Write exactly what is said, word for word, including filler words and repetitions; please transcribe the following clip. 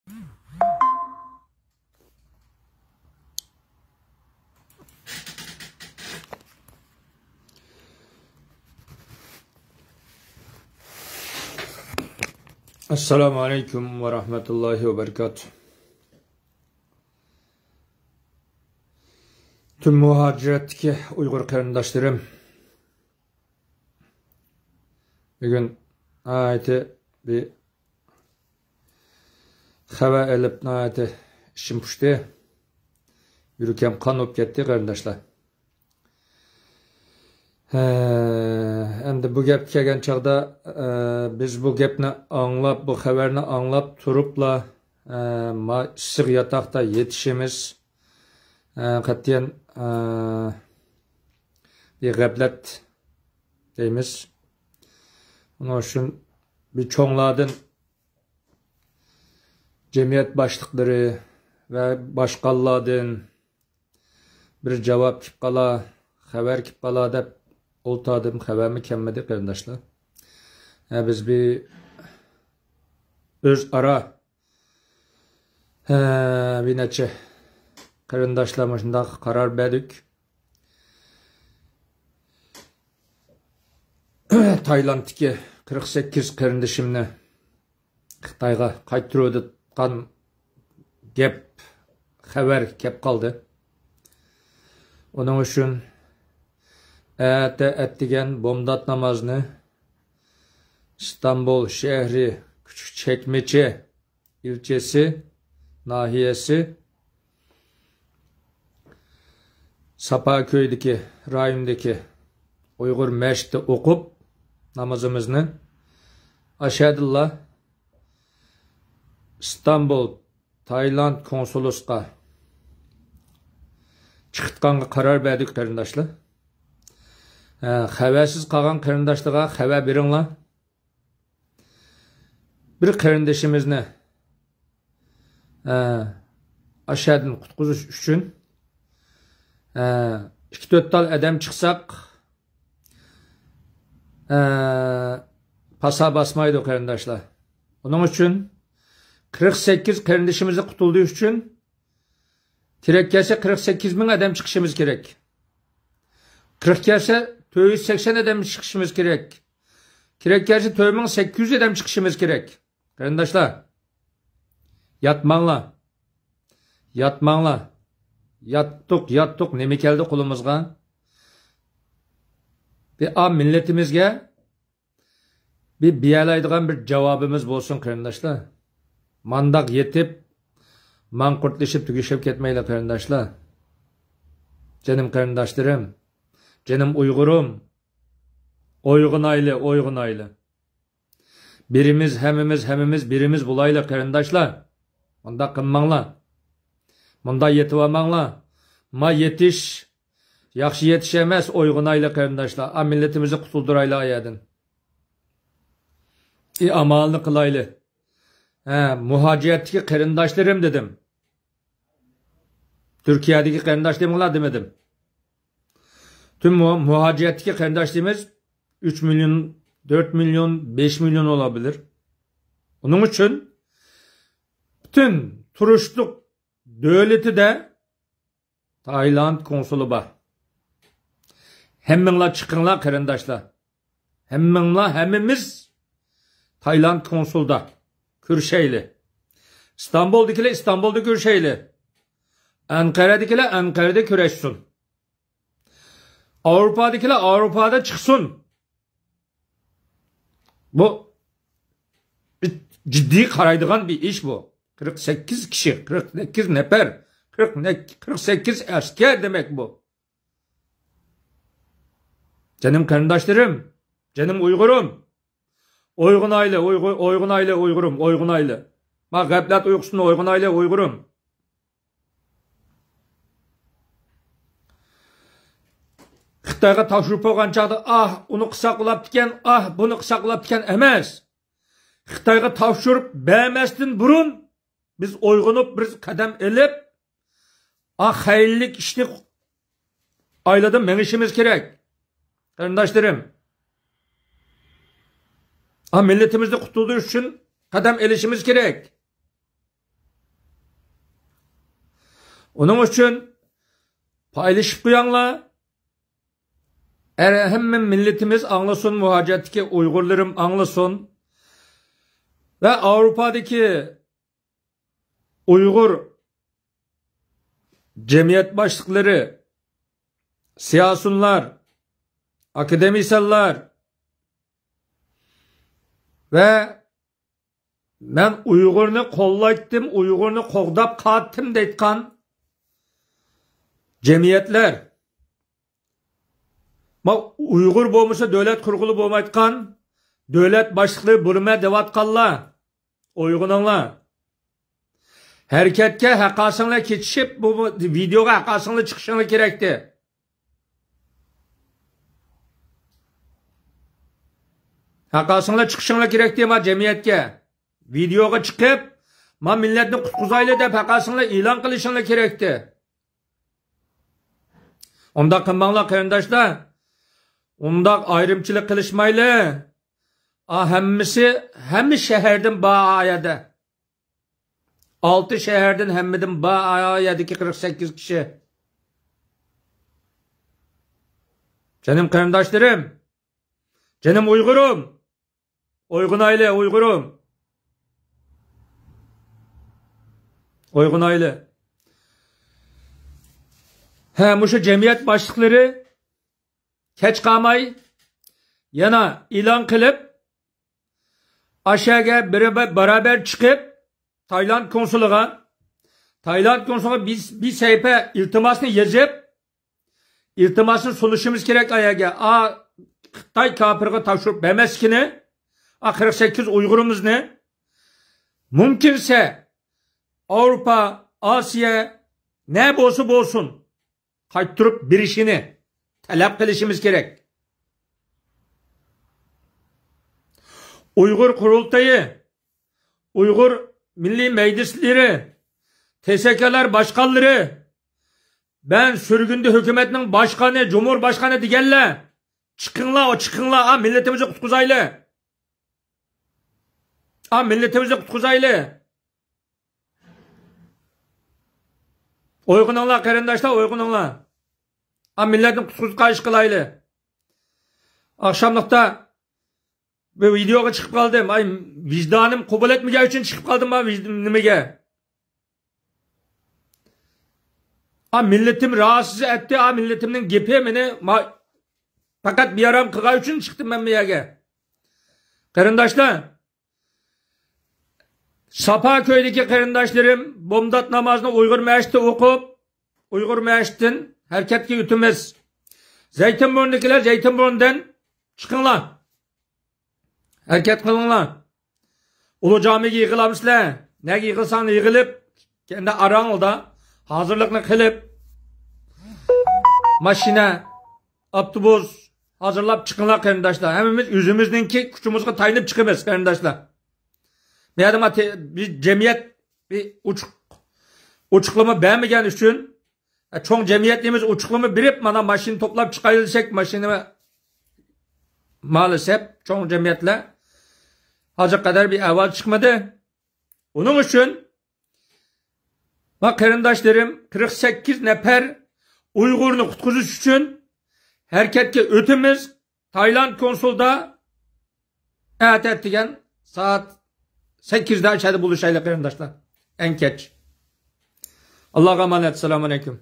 ئەسسالامۇ ئەلەيكۇم ۋە رەھمەتۇللاھى ۋە بەرىكاتۇھ. پۈتۈن مۇھاجىرەتتىكى ئۇيغۇر قېرىنداشلىرىم، بۈگۈن ناھايىتى بىر خەۋەر ئېلىپ، ناھايىتى ئىچىم پۇشتى. يۈرىكىم قان بولۇپ كەتتى، قېرىنداشلار. ھە، ئەمدى بۇ گەپكە كەلگەن چاغدا، ئە، بىز بۇ گەپنى ئاڭلاپ، بۇ خەۋەرنى ئاڭلاپ تۇرۇپلا، ئە، ما-، ئىسسىق ياتاقتا يېتىشىمىز، ئە، قەتئىيەن، ئە، بىر غەپلەت دەيمىز. ئۇنىڭ ئۈچۈن بىر چوڭلاردىن، جەمئىيەت باشلىقلىرى ۋە باشقانلاردىن بىر جاۋاب كېلىپ قالا، خەۋەر كېلىپ قالا دەپ ئولتۇردۇم، خەۋەرمۇ كەلمىدى، قېرىنداشلار. ھە، بىز بىر ئۆزئارا، ھە، بىر نەچچە قېرىنداشلار مۇشۇنداق قارار بەردۇق. تايلاندتىكى قىرىق سەككىز قېرىندىشىمنى خىتايغا قايتۇرۇۋېتىۋاتقان گەپ، خەۋەر كەپ قالدى. ئۇنىڭ ئۈچۈن ئەتە ئەتىگەن بومدات نامازنى ئىستانبۇل شەھىرى كۈچۈك چەكمىچە ئىلچىسى ناھىيەسى ساپاكۆيدىكى رايوندىكى ئۇيغۇر مەسچىتىدە ئوقۇپ نامىزىمىزنى، ئاشەدىللا ئىستانبۇل تايلاند كونسۇلىسىغا چىقىتقانغا قارار بەردۇق، قېرىنداشلار. ھە، خەۋەرسىز قالغان قېرىنداشلارغا خەۋەر بېرىڭلار. بىر قېرىندىشىمىزنى، ئە، ئاشەدىن قۇتقۇزۇش ئۈچۈن، ئە، ئىككى تۆت تال ئادەم چىقساق، ئە، پاسا باسمايدۇ، قېرىنداشلار. ئۇنىڭ ئۈچۈن قىرىق سەككىز قېرىندىشىمىزنى قۇتۇلدۇرۇش ئۈچۈن، كېرەك كەلسە قىرىق سەككىز مىڭ ئادەم چىقىشىمىز كېرەك. قىرىق كەلسە تۆت يۈز سەكسەن ئادەم چىقىشىمىز كېرەك. كېرەك كەلسە تۆت مىڭ سەككىز يۈز ئادەم چىقىشىمىز كېرەك. قېرىنداشلار، ياتماڭلار. ياتماڭلار. ياتتۇق، ياتتۇق، نېمە كەلدى قولىمىزغا؟ بىر ئا مىللىتىمىزگە بىر بېرەلەيدىغان بىر جاۋابىمىز بولسۇن، قېرىنداشلار. مانداق يېتىپ، ماڭقۇرتلىشىپ، تۈگىشىپ كەتمەيلى، قېرىنداشلار. جېنىم قېرىنداشلىرىم، جېنىم ئۇيغۇرۇم، ئويغىنايلى، ئويغىنايلى. بىرىمىز، ھەممىمىز، ھەممىمىز بىرىمىز بولايلى، قېرىنداشلار. مۇنداق قىلماڭلار. مۇنداق يېتىۋالماڭلار. ما يېتىش، ياخشى يېتىش ئەمەس، ئويغىنايلى، قېرىنداشلار. ئا، مىللىتىمىزنى قۇتۇلدۇرايلى ئا يەردىن. ئى، ئامالنى قىلايلى. ھە، مۇھاجىرەتتىكى قېرىنداشلىرىم دېدىم. تۈركىيەدىكى قېرىنداشلىرىمغىلا دېمىدىم. پۈتۈن مۇ-، مۇھاجىرەتتىكى قېرىنداشلىرىمىز ئۈچ مىليون، تۆت مىليون، بەش مىليون بولابىلىر. ئۇنىڭ ئۈچۈن پۈتۈن تۇرۇشلۇق دۆلىتىدە تايلاند كونسۇلى بار. ھەممىڭلار چىقىڭلار، قېرىنداشلار. ھەممىڭلار، ھەممىمىز تايلاند كونسۇلدا كۆرۈشەيلى. ئىستانبۇلدىكىلەر ئىستانبۇلدا كۆرۈشەيلى. ئەنقەرەدىكىلەر ئەنقەرەدە كۆرۈشسۇن. ئاۋروپادىكىلەر ئاۋروپادا چىقسۇن. بۇ جىددىي قارايدىغان بىر ئىش بۇ. قىرىق سەككىز كىشى، قىرىق سەككىز نەپەر، قىرىق، قىرىق سەككىز ئەسكەر دېمەك بۇ. جېنىم قېرىنداشلىرىم، جېنىم ئۇيغۇرۇم. ئويغىنايلى، ئويغۇ-، ئويغىنايلى، ئۇيغۇرۇم، ئويغىنايلى. ما غەپلەت ئۇيقۇسىدىن ئويغىنايلى، ئۇيغۇرۇم. خىتايغا تاپشۇرۇپ بولغان چاغدا، ئاھ، ئۇنى قىلساق بولاپتىكەن، ئاھ، بۇنى قىلساق بولاپتىكەن ئەمەس. خىتايغا تاپشۇرۇپ بەرمەستىن بۇرۇن، بىز ئويغىنىپ، بىر قەدەم ئېلىپ، ئا خەيرلىك ئىشنى ئايلىدا مېڭىشىمىز كېرەك. قېرىنداشلىرىم، ئا مىللىتىمىزنى قۇتۇلدۇرۇش ئۈچۈن قەدەم ئېلىشىمىز كېرەك. ئۇنىڭ ئۈچۈن پايلىشىپ قويۇڭلار. ھەر، ھەممە مىللىتىمىز ئاڭلىسۇن، مۇھاجىرەتتىكى ئۇيغۇرلىرىم ئاڭلىسۇن. ۋە ئاۋروپادىكى ئۇيغۇر جەمئىيەت باشلىقلىرى، سىياسىيونلار، ئاكادېمىسىيانلار ۋە مەن ئۇيغۇرنى قوللايتتىم، ئۇيغۇرنى قوغداپ قالاتتىم دەيدىغان جەمئىيەتلەر، ما ئۇيغۇر بولمىسا دۆلەت قۇرغىلى بولمايدىغان، دۆلەت باشلىقلىرى بولىمەن دەۋاتقانلار، ئويغىنىڭلار. ھەرىكەتكە ھەققاسىڭلار كېتىشىپ، بۇ، بۇ ۋىدېئوغا ھەققاسىڭلار چىقىشىڭلار كېرەكتى. ھەققاسىڭلار چىقىشىڭلار كېرەكتى ما جەمئىيەتكە. ۋىدېئوغا چىقىپ، ما مىللەتنى قۇتقۇزايلى دەپ ھەققاسىڭلار ئېلان قىلىشىڭلار كېرەكتى. ئۇنداق قىلماڭلار قېرىنداشلار. ئۇنداق ئايرىمچىلىق قىلىشمايلى. ئا، ھەممىسى، ھەممە شەھەردىن بار ئا يەردە. ئالتە شەھەردىن ھەممىدىن بار ئا يەردىكى قىرىق سەككىز كىشى. جېنىم قېرىنداشلىرىم، جېنىم ئۇيغۇرۇم. ئويغىنايلى، ئۇيغۇرۇم. ئويغىنايلى. ھە، مۇشۇ جەمئىيەت باشلىقلىرى كەچ قالماي يەنە ئېلان قىلىپ، ئاشەگە بىر بارابەر چىقىپ، تايلاند كونسۇلىغا، تايلاند كونسۇلىغا بىز بىر سەھىپە ئىلتىماسنى يېزىپ، ئىلتىماسنى سۇنۇشىمىز كېرەك ئايەگە. ئا، خىتاي كاپىرغا تاپشۇرۇپ بەرمەسلىكىنى، ئا، قىرىق سەككىز ئۇيغۇرىمىزنى، مۇمكىنسە ئاۋروپا، ئاسىيا، نە بولسا بولسۇن، قايتۇرۇپ بېرىشىنى تەلەپ قىلىشىمىز كېرەك. ئۇيغۇر قۇرۇلتىيى، ئۇيغۇر مىللىي مەجلىسلىرى، تېسەكەلەر باشقانلىرى، مەن سۈرگۈندە ھۆكۈمەتنىڭ باشقانى، جۇمھۇر باشقانى دېگەنلەر، چىقىڭلار، چىقىڭلار، ئا، مىللىتىمىزنى قۇتقۇزايلى. ئا، مىللىتىمىزنى قۇتقۇزايلى. ئويغىنىڭلار قېرىنداشلار، ئويغىنىڭلار. ئا، مىللەتنى قۇتقۇزۇشقا ئىش قىلايلى. ئاخشاملىقتا بۇ ۋىدېئوغا چىقىپ قالدىم. ئاي، ۋىجدانىم قوبۇل ئەتمىگەن ئۈچۈن چىقىپ قالدىم ما ۋىج-، نېمىگە. ئا، مىللىتىم راھەتسىز ئەتتى، ئا، مىللىتىمنىڭ گېپى مېنى ما-، پەقەت بىئارام قىلغان ئۈچۈن چىقتىم مەن بۇ يەرگە. قېرىنداشلار، ساپا كۆيدىكى قېرىنداشلىرىم، بومدات نامازىنى ئۇيغۇر مەسچىتىدە ئوقۇپ، ئۇيغۇر مەسچىتىدىن ھەرىكەتكە ئۆتىمىز. زەيتىنبۇرنىدىكىلەر زەيتىنبۇرنىدىن چىقىڭلار. ھەرىكەت قىلىڭلار. ئۇلۇغ جامىگە يىغىلامسىلەر؟ نەگە يىغىلساڭلار يىغىلىپ، كەندە ئاراڭلاردا ھازىرلىقنى قىلىپ، ماشىنا، ئاپتوبۇس ھازىرلاپ چىقىڭلار قېرىنداشلار. ھەممىمىز ئۆزىمىزنىڭكى كۈچىمىزگە تايىنىپ چىقىمىز قېرىنداشلار. بۇ يەردە ما-، بىز جەمئىيەت بىر ئوچۇق، ئوچۇقلىما بەرمىگەن ئۈچۈن، چوڭ جەمئىيەتنىمىز ئوچۇقلىما بېرىپ، مانا ماشىنا توپلاپ چىقايلىسەك، ماشىنا مائەلەسەپ چوڭ جەمئىيەتلەر ھازىر قەدەر بىر ئەھۋال چىقمىدى. ئۇنىڭ ئۈچۈن، ما قېرىنداشلىرىم، قىرىق سەككىز نەپەر ئۇيغۇرنى قۇتقۇزۇش ئۈچۈن ھەرىكەتكە ئۆتىمىز. تايلاند كونسۇلدا ئەتە ئەتىگەن سائەت سەككىزدە ئىچەردە بولۇشايلى قېرىنداشلار. ئەڭ كەچ. ئاللاغا ئامانەت. سالام ئەلەيكۇم.